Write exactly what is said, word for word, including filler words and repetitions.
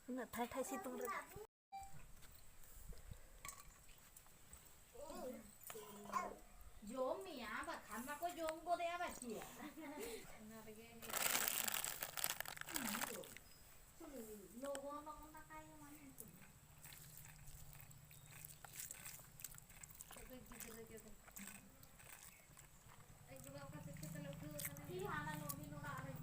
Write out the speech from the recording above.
ᱩᱱᱟᱹᱜ ᱴᱷᱟᱭ ᱴᱷᱟᱭ ᱥᱤᱛᱩᱝ ᱨᱮ᱾ ᱡᱚᱢ ᱢᱮᱭᱟ, ᱵᱟᱠᱷᱟᱱ ᱢᱟᱠᱚ ᱡᱚᱢ ᱜᱚᱫᱮᱜᱼᱟ ᱵᱟᱹᱪᱤᱭᱟ᱾ ᱚᱱᱟ ᱨᱮᱜᱮ ᱞᱚᱜᱚᱱ ᱞᱚᱜᱚᱱ